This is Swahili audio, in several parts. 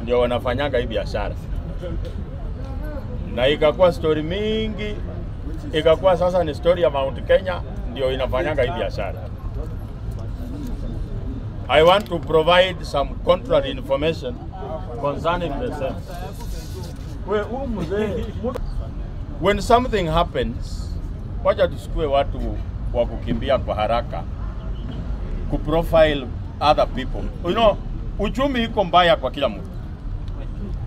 ndio wanafanyanga hii biashara, na ikakuwa story mingi, ikakuwa sasa ni story ya Mount Kenya ndio inafanyanga hii biashara. I want to provide some contrary information concerning the same. When something happens, wacha tusikue watu wa kukimbia kwa haraka kuprofile other people. You know, uchumi iko mbaya kwa kila mtu.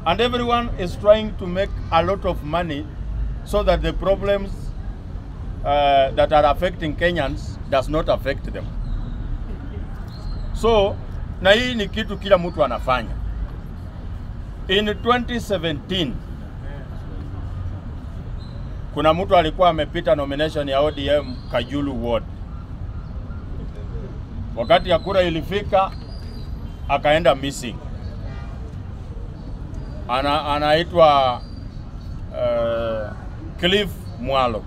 And everyone is trying to make a lot of money so that the problems that are affecting Kenyans does not affect them. So, na hii ni kitu kila mtu anafanya. In 2017, kuna mtu alikuwa amepita nomination ya ODM Kajulu Ward. Wakati ya kura ilifika, akaenda missing. Anaitwa Cliff Mwalo.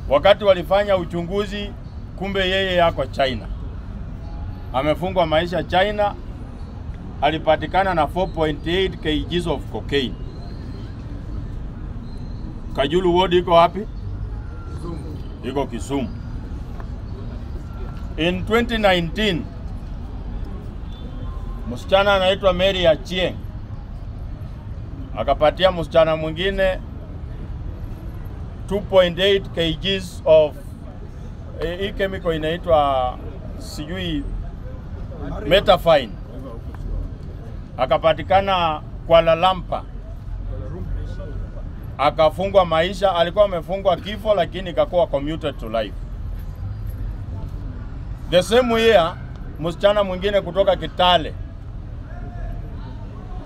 Wakati walifanya uchunguzi, kumbe yeye yako China. Amefungwa maisha China. Alipatikana na 4.8 kg of cocaine. Kajulu Ward iko wapi? Kisumu. Iko Kisumu. In 2019, msichana anaitwa Mary Achieng akapatia msichana mwingine 2.8 kg of hii chemical inaitwa sijui metafine. Akapatikana Kuala Lumpur, akafungwa maisha. Alikuwa amefungwa kifo, lakini ikakuwa commuted to life. The same year, msichana mwingine kutoka Kitale,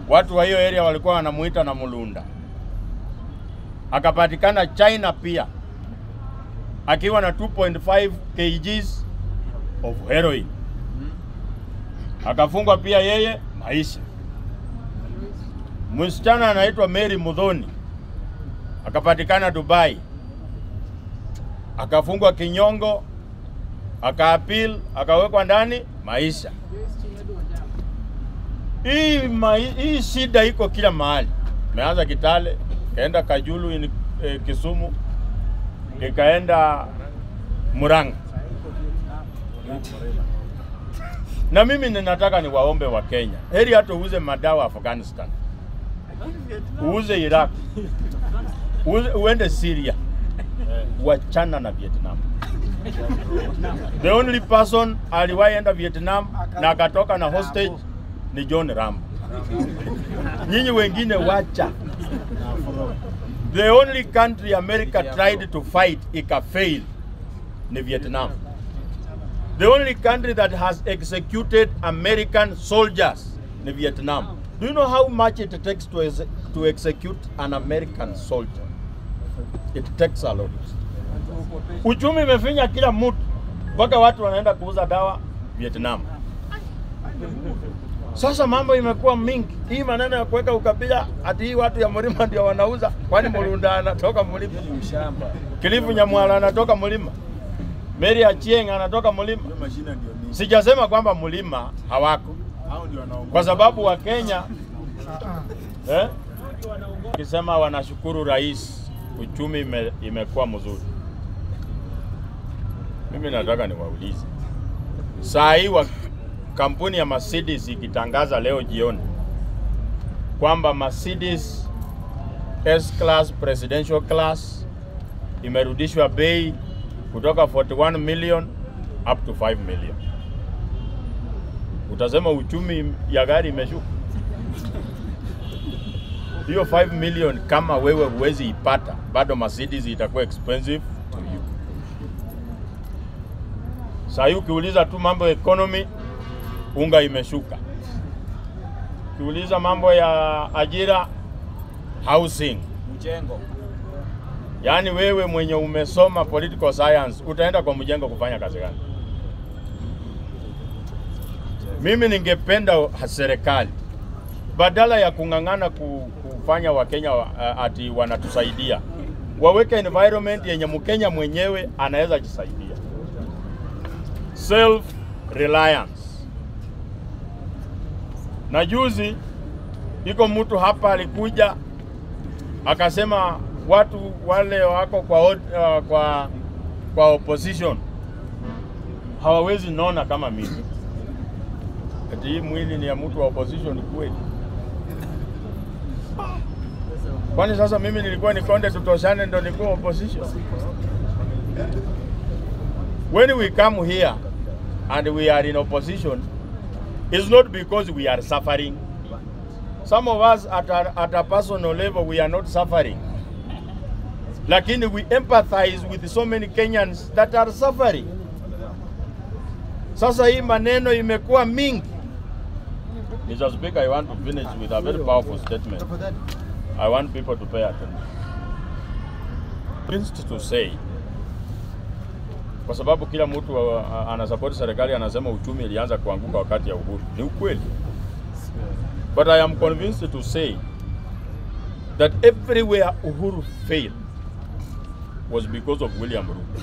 watu wa hiyo area walikuwa wanamuita na Mulunda, akapatikana China pia akiwa na 2.5 kg of heroin. Akafungwa pia yeye maisha. Msichana anaitwa Mary Muthoni akapatikana Dubai, akafungwa kinyongo, akaappeal, akawekwa ndani maisha. Hii shida iko kila mahali. Imeanza Kitale, ikaenda Kajulu in Kisumu, ikaenda Murang'a. Na mimi ninataka niwaombe wa Kenya, heri hata uuze madawa Afghanistan, uuze Iraq, uende Syria, wachana na Vietnam. The only person aliwahi enda Vietnam na akatoka na hostage ni John Rambo. Nyinyi wengine wacha. The only country America tried to fight ika fail ni Vietnam. The only country that has executed American soldiers ni Vietnam. Do you know how much it takes to execute an American soldier? It takes a lot. Uchumi imefinya kila mtu, mpaka watu wanaenda kuuza dawa Vietnam. Sasa mambo imekuwa mingi. Hii maneno ya kuweka ukabila ati hii watu ya mlima ndio wanauza, kwani Mulunda anatoka mlima? Kilifu Nyamwala anatoka mlima. Mary Achieng anatoka mlima. Sijasema kwamba mlima hawako, kwa sababu wa Kenya kisema wanashukuru rais, uchumi imekuwa mzuri. Mimi nataka niwaulize, saa hii wa kampuni ya Mercedes ikitangaza leo jioni kwamba Mercedes S-Class Presidential Class imerudishwa bei kutoka 41 million up to 5 million, utasema uchumi ya gari imeshuka? Hiyo 5 million kama wewe huwezi ipata, bado Mercedes itakuwa expensive to you. Sasa ukiuliza tu mambo ya economy, unga imeshuka. Ukiuliza mambo ya ajira, housing, mjengo. Yaani wewe mwenye umesoma political science utaenda kwa mjengo kufanya kazi gani? Mimi ningependa serikali badala ya kung'ang'ana kufanya Wakenya ati wanatusaidia, waweke environment yenye Mkenya mwenyewe anaweza jisaidia. Self reliance. Na juzi iko mtu hapa alikuja akasema watu wale wako kwa opposition hawawezi nona kama mimi. Ati hii mwili ni ya mtu wa opposition kweli? Kwani sasa mimi nilikuwa nikonde tutoshane ndo nikuwa opposition? When we come here and we are in opposition, it's not because we are suffering. Some of us at a personal level, we are not suffering. Lakini we empathize with so many Kenyans that are suffering. Sasa hii maneno imekuwa mingi. Mr. Speaker, I want to finish with a very powerful statement. I want people to pay attention. Prince to say, kwa sababu kila mtu anasupport serikali anasema uchumi ilianza kuanguka wakati ya Uhuru. Ni ukweli. But I am convinced to say that everywhere Uhuru failed was because of William Ruto.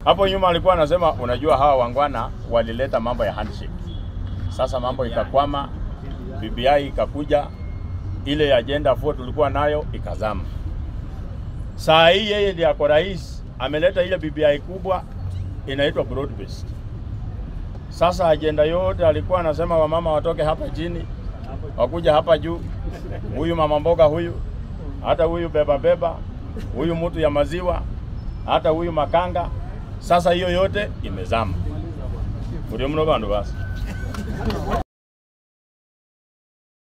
Hapo nyuma alikuwa anasema unajua hawa wangwana walileta mambo ya handshake. Sasa mambo ikakwama, BBI ikakuja, ile agenda 4 tulikuwa nayo ikazama. Saa hii yeye ndiye ako rais, ameleta ile BBI kubwa inaitwa broad based. Sasa agenda yote alikuwa anasema wamama watoke hapa chini, wakuja hapa juu, huyu mama mboga huyu, hata huyu beba beba, huyu mtu ya maziwa, hata huyu makanga. Sasa hiyo yote imezama. Ndio mno bandu basi.